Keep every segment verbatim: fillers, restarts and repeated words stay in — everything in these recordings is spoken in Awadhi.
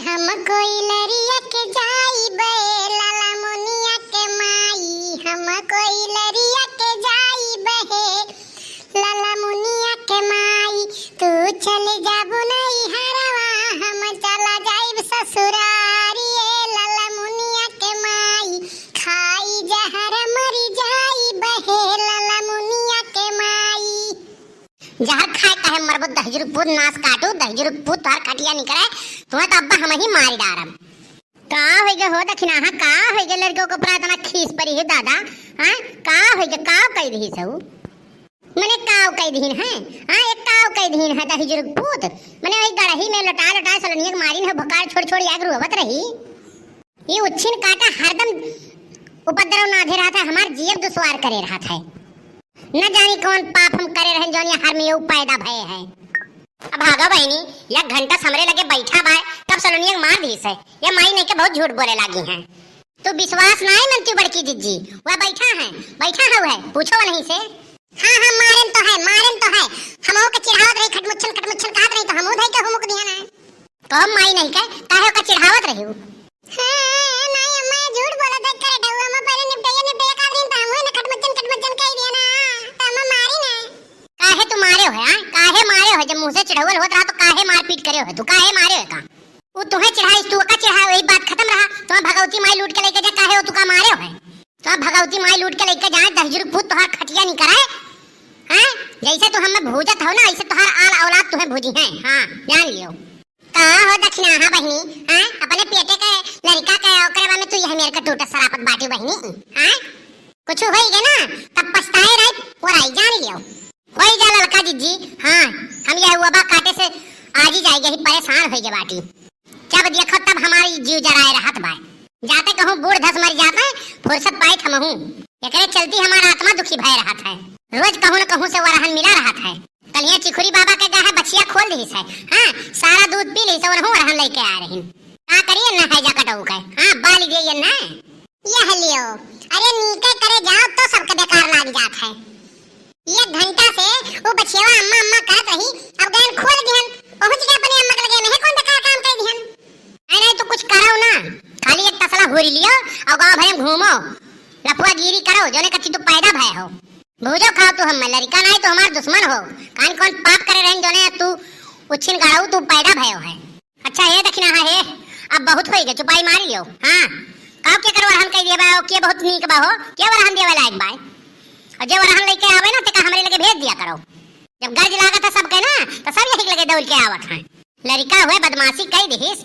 हम कोइलरिया के जाइबे, लाला मुनिया के माई, हम कोइलरिया के जाइबे, लाला मुनिया के माई, तू चल जाबू नैहरवा, हम चला जाइब ससुरारी, ए लाला मुनिया के माई, खाई जहर मरी जाइबे, लाला मुनिया के माई। जहर खाए काहे मरबो, दहिजरू पूत नास काटू, दहिजरू पूत तोहार खटिया निकरे, तुम्हें तो अब्बा हम ही मारी डारब। का होइगे हो दखिनाहा, का होइगे लड़के के ऊपर इतना खीस परी है दादा? हाँ, का होइगे, का कह दिहिस हऊ? मने का कह दिहिन है? हाँ, एक का कह दिहिन है दहिजरू पूत? मने वही गड़ही में लटा लटा सलोनिया के मारिन है, भकार छोड़ छोड़ आग रोवत रही। ई उच्छिन काटा हरदम उपद्रव नाधे रहत है, हमार जियब दुश्वार करे रहत है। न जानी कौन पाप हम करे रहन जौन ये हर में यू पैदा भये है। अब भागा बहिनी, एक घंटा से हमरे लगे बैठा बाय, तब सलोनिया के मार दिहिस है। ये माई नहीं के बहुत झूठ बोले लागी हैं। तू विश्वास नाई मनती बड़की जिज्जी, वह बैठा है, बैठा है वह, पूछो वह नहीं से। हाँ, हाँ, मारेन तो है, मारेन तो है। हमहू के चिढ़ावत रही, खटमुच्छन, खटमुच्छन कहत रही तो हमहू धई के हुमुक दिया ना। कहो माई नहीं के, काहे ओका चिढ़ावत रही हूँ? हाँ, नाई अम्मा, ये झूठ बोलत है, करे डहुआ में पहले निपटैया, निपटैया कहत रही तो हमहू ने खटमुच्छन, खटमुच्छन कह दिया ना, तो अम्मा मारी ना। काहे तू मारे हो, हाँ? काहे मारे हो? जब मुँह से चिढ़ौल होत रहा तो काहे मारपीट करे हो तू? काहे मारे हो का? उ तुहे चिढ़ाइस, तू ओका चिढ़ा, वही बात खत्म रहा। तो भगवती माई लूट के लेके जा, काहे हो तू का मारे हो? तो भगवती माई लूट के लेके जाए, दहिजरू पूत तोहार खटिया नहीं कराए, हैं? जैसे तू हमें भूजत हो ना, ऐसे तोहार आल औलाद तुहे भूजी हैं। हाँ, जान लियो। का हो दखिनाहा बहिनी, हैं? अपने पेटे के लड़का के ओकरे बा में तू यह मेर के टूटत सरापत बाटी बहिनी, हैं? कुछ होइगे ना, तब पछताए रही, ओराई जान लियो। होई जा ललका जिज्जी, हाँ, हम यह वबा काटे से आज ही जाएगे ही, परेशान होइगे बाटी। जब देखो तब हमारी जीव जराए रहत बाय। जाते कहूँ बूढ़ धस मर जाते, फुर्सत पाइत हमहू। एकरे चलती हमारा आत्मा दुखी भय रहत है। रोज कहूँ न कहूँ से वरहन मिला रहत है। कलिया चिखुरी बाबा के गए है, बछिया खोल दिहिस है। हाँ, सारा दूध पी लिहिस है, उनहू वरहन लेके आ रही। का करिए न है जा कटऊ के। हाँ, बाली दे ये न। यह लियो, अरे नीके करे जाओ तो सबके बेकार लाग जात है। एक घंटा से वो बछियवा अम्मा अम्मा करत रही, अब गयन खोल दिहन, पहुँच गए अपने अम्मा के लगे, नहीं कौन बेकार काम कर दिहन। अरे नहीं तो कुछ करो ना, खाली एक तसला हुरी लियो और गाँव भरे में घूमो, लफुआगिरी करो, जोने कच्ची तू पैदा भय हो। भूजो खाओ तू, हम लड़का नहीं तो हमार दुश्मन हो, कान कौन पाप करे रहन जोने तू उच्छिन गाड़ू तू पैदा भयो है। अच्छा हे दखिनाहा हे, अब बहुत होइगे, चुपाई मार लियो। हाँ, काव के कर वरहन कह दिया बा, के बहुत नीक बा हो, के वरहन देवे लायक बा। और जे वरहन लेके आवे ना, तेका हमरे लगे भेज दिया करो। जब गर्ज लागत है सबके ना, तो सब यही लगे दौड़ के आवत हैं। लड़का हुए बदमाशी कह दिहिस,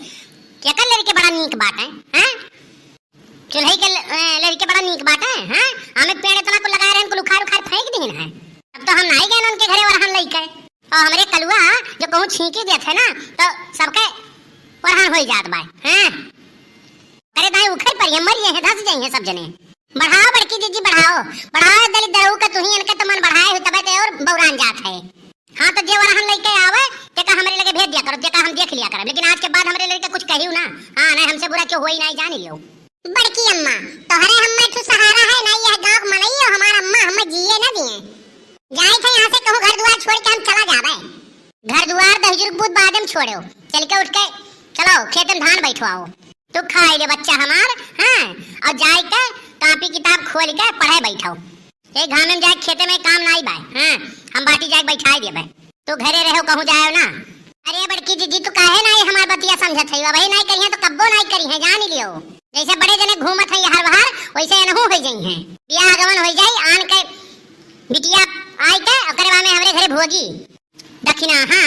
केकर लड़के बड़ा नीक बाटे, हैं? चुल्हई के ल-, ए, लड़के बड़ा नीक बाटे, हैं? हमें पेड़ इतना कुल लगाए रहन, कुल उखाड़ उखाड़ फेंक दिहिन है। अब तो हम नहीं गए उनके घरे वरहन लइके। और हमरे कलुआ जो कहूँ छींकी देत है ना, तो सबके वरहन होई जात बाय, हैं? अरे दाई उखड़ पड़िए, मर जाइए, धस जाइए सब जने। बढ़ाओ बड़की जिज्जी, बढ़ाओ, बढ़ाओ दलित दरऊ के, तुही इनके तो मन बढ़ाए हुई, तबे ते और बौरान जात है। हाँ, तो जे वरहन लइके आवे, तेका हमरे लगे भेज दिया करो, तेका हम देख लिया करब, लेकिन आज के बाद हमरे लड़के कुछ कहियो ना। हाँ, नहीं, हमसे बुरा क्यों होई, नहीं जान लियो। बड़की अम्मा, तोहरे हम्मे ठू सहारा है ना, यह गाँव के मनई हो, हमार अम्मा हम्मे जिए ना दिए। जाए थे यहाँ से, कहूँ घर दुआर छोड़ के हम चला जाबे। घर दुआर दहिजुर के पूत बादे में छोड़ो, चल के उठ के चलो खेत में धान बैठवाओ। तू खाई ले बच्चा हमार, हाँ, और जाए के कापी किताब खोल के पढ़े बैठो। ए घामे में जाए खेते में काम नाई बाय, हाँ, हम बाटी जाए बैठाई देबे। तू घरे रहो, कहूँ जायो ना। अरे बड़की जिज्जी, तू काहे नाई हमार बतिया समझत है? वही नाई करिहे तो कब्बो नाई करिहे, जान लियो। जैसे बड़े जने घूमत है हर बाहर, वैसे एनहू हो जाई हैं। बियाह गवन हो जाई, आन के बिटिया आई के ओकरे बाद में हमरे घरे भोगी। दखिनाहा,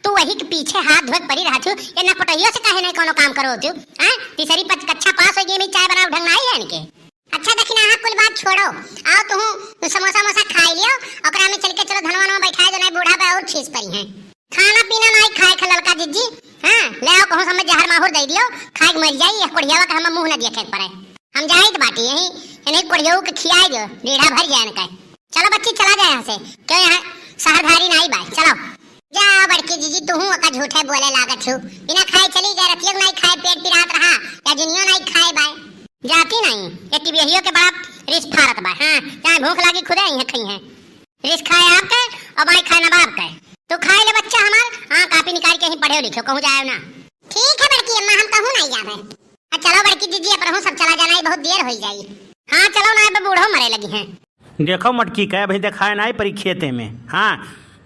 तू वही के पीछे हाथ धोए के पड़ी रहत हूँ, ये नपटहियो से काहे नाई कोनो काम करो तू? हाँ, तीसरी पच-, कक्षा पास हो गई, में चाय बनावे ढंग नाई है इनके। अच्छा दखिनाहा, कुल बात छोड़ो, आओ तुहू समोसा वमोसा खाई लियो, ओकरा में चल के चलो धनवा में बैठाए, जो नहीं बूढ़ा बा और खीस परी हैं। खाना पीना नहीं खाए खा ललका जिज्जी, हाँ, ले आओ कहूँ समझ जहर माहुर दे दियो, खाए के मर जाई, यह कोढ़ियावा के हम मुँह न देखे पड़े। हम जाइत बाटी यही, इन्हें कोढ़ियाऊ के खियाए दो, लीढ़ा भर जाए इनका। चलो बच्ची चला जाए यहाँ से, क्यों यहाँ सहरधारी नहीं बाय, चलो। जा बड़की जिज्जी, तुहू ओका झूठे बोले लागत हूँ। बिना खाए चली गए, रतियो नाई खाए, पेट पिरात रहा, या जुनियो नाई खाए बाय। जाती नहीं, ये टिबियहियो के बड़ा रिस फारत बा। हाँ, चाहे भूख लागी खुदे आई है, खाई है। रिस खाए आपके और बाई खाए ना बाप के। तू खाए ले बच्चा हमार, हाँ, कापी निकाल के ही पढ़े लिखे, कहूँ जाए ना। ठीक है बड़की अम्मा, हम कहूँ कि जीजी, अपनहू सब चला जाना, ई बहुत देर होई जाई। हाँ, चलो ना, अब बूढ़ो मरे लगी हैं। देखो मटकी के, अभी देखाए नाई परी खेते में। हाँ,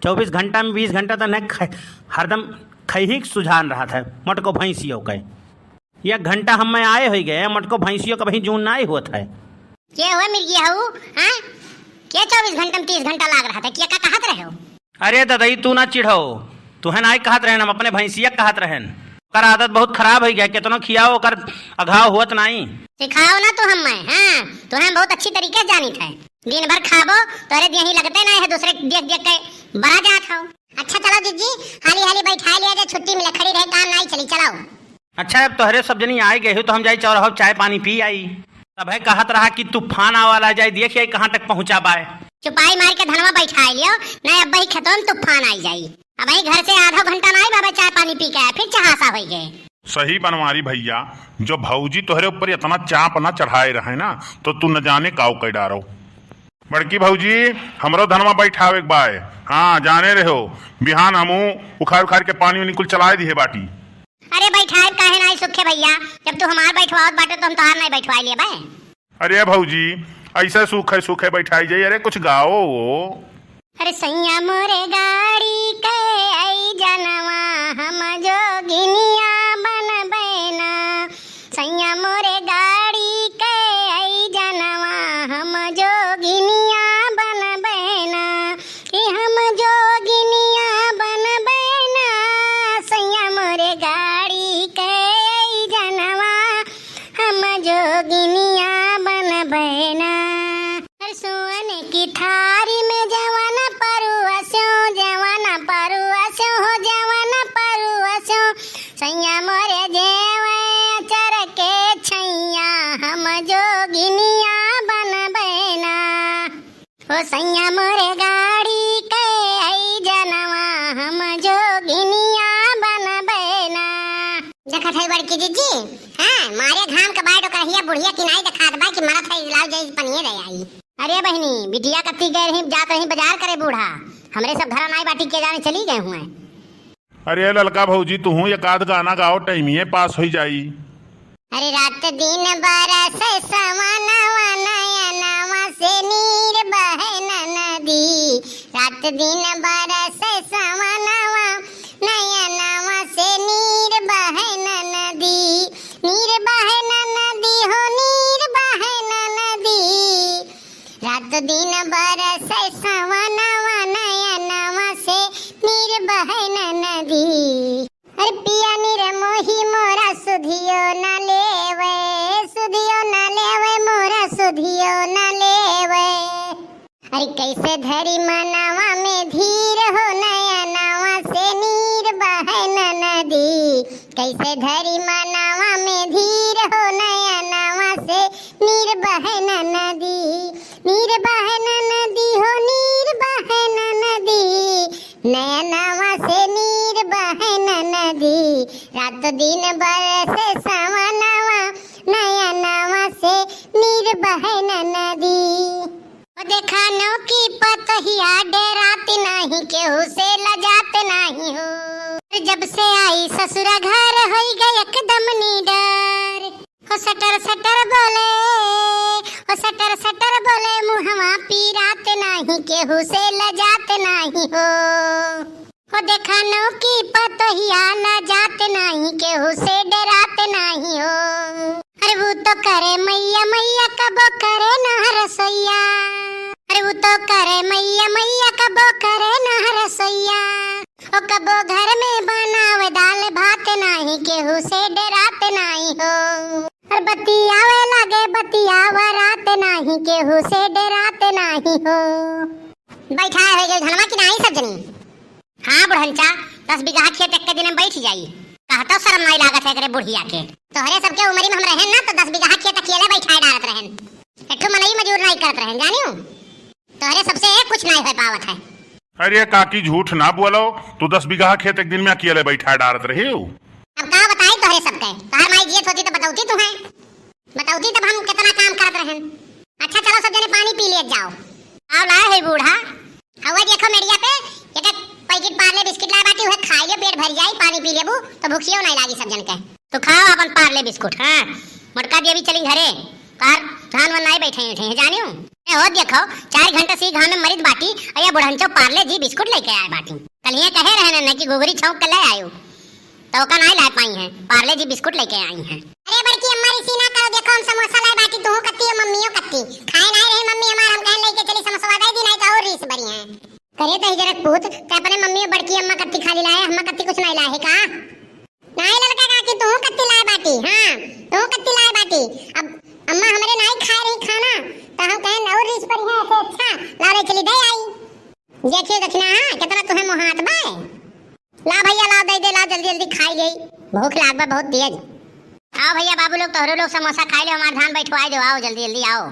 चउबीस घंटा में बीस घंटा तो नहीं ख-, हरदम खैही के सुझान रहत है, मटको भैंसियों के। एक घंटा हम में आए होई गए, मटको भैंसियों का वहीं जून नाई होत है। के हुआ मिर्गी हऊ, हाँ? के चउबीस घंटा में तीस घंटा लाग रहत है, के का कहत रहे हो? अरे ददई, तू ना चिढ़ो, तुहें नाई कहत रहेन, हम अपने भैंसिया के कहत रहेन। ओकर आदत बहुत खराब होई गया, केतनो खियाओ ओकर अघाव होत नाई। सिखाओ ना तू हम्मे, हाँ, तुहें हम बहुत अच्छी तरीके से जानित है। दिन भर खाबो, तोरे देही लगते नाई है, दूसरे देख देख के बड़ा जात हो। अच्छा चलो जीजी, हाली हाली बैठा लिया जे, छुट्टी मिले, खड़ी रहे काम नाई चली, चलो। अच्छा, अब तोहरे सब जनी आए गए हो तो हम जाई चौराहा चाय पानी पी आई। तबे कहत रहा कि तूफान आवा ला जाए, देखिए कहाँ तक पहुँचा बाय। चुपाई मार के धनवा बैठाई लियो, नहीं अब ही खेतों में तूफान आई जाई। अब ही घर से आधा घंटा ना आई बाबा, चाय पानी पी के आए, फिर चहासा होई गए। सही बनवारी भैया, जो भौजी तोहरे ऊपर इतना चाप ना चढ़ाए रहे ना, तो तू न जाने काऊ कर डारो। बड़की भौजी, हमरो धनवा बैठावे के बाय। हाँ, जाने रहो, बिहान हमू उखाड़ उखाड़ के पानी उनी कुल चलाए दिहे बाटी। अरे बैठाए काहे नाई सुखे भैया, जब तू हमार बैठवावत बाटे तो हम तोहार नाई बैठवाए लिए बे। अरे भौजी, ऐसे सूखे सूखे बैठाई जाई, अरे कुछ गाओ। अरे सैया मोरे गाड़ी के आई जनवा, हम जोगिनिया बनबे ना। सैया मोरे गाड़ी के आई जनवा, हम जोगिनिया बनबे ना। कि हम जोगिनिया बनबे ना, सैया मोरे गाड़ी के आई जनवा, हम जोगिनिया बनबे ना। अरे सोने की थारी में जवन परुआ स्यों, जवन परुआ स्यों हो, जवन परुआ स्यों, सैया मोरे जेवे अचर के छैया, हम जोगिनिया बनबे ना। ओ सैया मोरे गाड़ी के आई जनवा, हम जोगिनिया बनबे ना। देखत है बड़की जीजी, हाँ, मारे घाम के बाट ओकर हिया बुढ़िया किनाई देखात बा कि मरत है, लाओ जाई पनिये दे आई। अरे बहिनी, बिटिया कत्ती गए रही, जात रही बाजार करे बूढ़ा, हमरे सब घरा नाई बाटी के जाने चली गए हुए। अरे ललका भौजी, तुहूँ एक आध गाना गाओ, टाइमिये पास होई जाई। अरे रात दिन बरस सवनवा, नयनवा से नीर बहे नदी। रात दिन बरस सवनवा, नयनवा से नीर बहे नदी। नीर बहे नदी हो, नीर बहे नदी। रात दिन बरस सवनवा, नयनवा से नीर बहे नदी। अरे पिया निर्मोही मोरा सुधियो न लेवे, सुधियो न लेवे मोरा सुधियो न लेवे। अरे कैसे धरी मनवा में धीर हो, नयनवा से नीर बहे नदी। कैसे धरी मनवा में धीर हो, नयनवा से नीर बहे नदी। नीर बहे नदी हो, नीर बहे नदी। नयनवा से नीर बहे नदी। रात दिन बरसे सवनवा, नयनवा से नीर बहे नदी। ओ देखा नौकी पतहिया डेरात नाही, केहू से लजात नाही हो। जब से आई ससुरा घर होई गए एकदम निडर। हो सटर सटर बोले, हो सटर सटर बोले, मुहवा पीरात नाही, केहू से लजात नाही हो। हो देखा नौकी पतोहिया लजात नाही, केहू से डेरात नाही हो। अरे वो तो करे मैया मैया, कबो करे ना रसोइया। अरे वो तो करे मैया मैया, कबो करे ना रसोइया। ओ कबो घर में बनावे दाल भात नाही, केहू से डेरात नाही हो। अरे बतियावे लागे बतियावा रात नाही, केहू से डेरात नाही हो। बैठा है गई धनवा की नाही सब जनी। हाँ बुढ़नचा, दस बीघा खेत एक के दिन में बैठ जाई। कहता शर्म नाही लागत है एकरे बुढ़िया के। तोहरे सबके उमरी में हम रहेन ना तो दस बीघा खेत अकेले बैठाए डारत रहेन। एक ठो मनई मजूर नाही करत रहेन, जानियो। तोहरे सबसे कुछ नाही हो पावत है। अरे काकी झूठ ना बोलो, तू दस बीघा खेत एक दिन में अकेले बैठा डारत रही हो। अब का बताई तोहरे सबके, तोहर माई जियत होती तो बतौती तुम्हें, बतौती तब हम कितना काम करत रहेन। अच्छा चलो सब जने पानी पी ले जाओ। आओ लाए है बूढ़ा। हवा देखो मेड़िया पे एक एक पैकेट पार्ले बिस्किट लाए बाटी, उहे खाई ले, पेट भर जाई, पानी पी लेबू तो भूखियो नाही लागी सब जन के। तो खाओ अपन पार्ले बिस्कुट। हाँ। मोटका जी अभी चली घरे, तोहार धान वन नाई बैठे उठे हैं, जानियो। ए, हो देखो, चार घंटा से घाम में मरित बाटी, अउर ये बुढ़नचो पार्ले जी बिस्कुट लइके आए बाटी। कलिया कहे रहे न कि घुघरी छौंक के ले आयो, तो ओका नाई लाए पाई हैं, पार्ले जी बिस्कुट लइके आई हैं। अरे बड़की अम्मा, रिसी ना करो, देखो हम समोसा लाए बाटी, तू कत्ती हो मम्मियो कत्ती। खाए नाई रहे मम्मी हमार, हम कहेन लइके चली समोसा दे दी, नाई तो और रिस बरी हैं। करे दहिजरक पूत, ते अपने मम्मी बड़की अम्मा कत्ती खाली लाए, हम्मा कत्ती कुछ नाई लाए है का? नाई ललका काकी, तू कत्ती लाए बाटी? हाँ, तू कत्ती लाए बाटी? अब अम्मा हमरे नाई खाए रही खाना, तो हम कहेन और रिस बरी हैं, ऐसे अच्छा, लाओ ले चली दे आई। देखियो दखिना, हाँ, कितना तुम्हें मोहात बा। ला भइया, लाओ, दे दे, लाओ, जल्दी जल्दी खाई गई, भूख लाग बा बहुत तेज। आओ भइया, बाबू लोग, तोहरे लोग समोसा खाई लो, हमार धान बैठवाई दो, आओ जल्दी जल्दी आओ।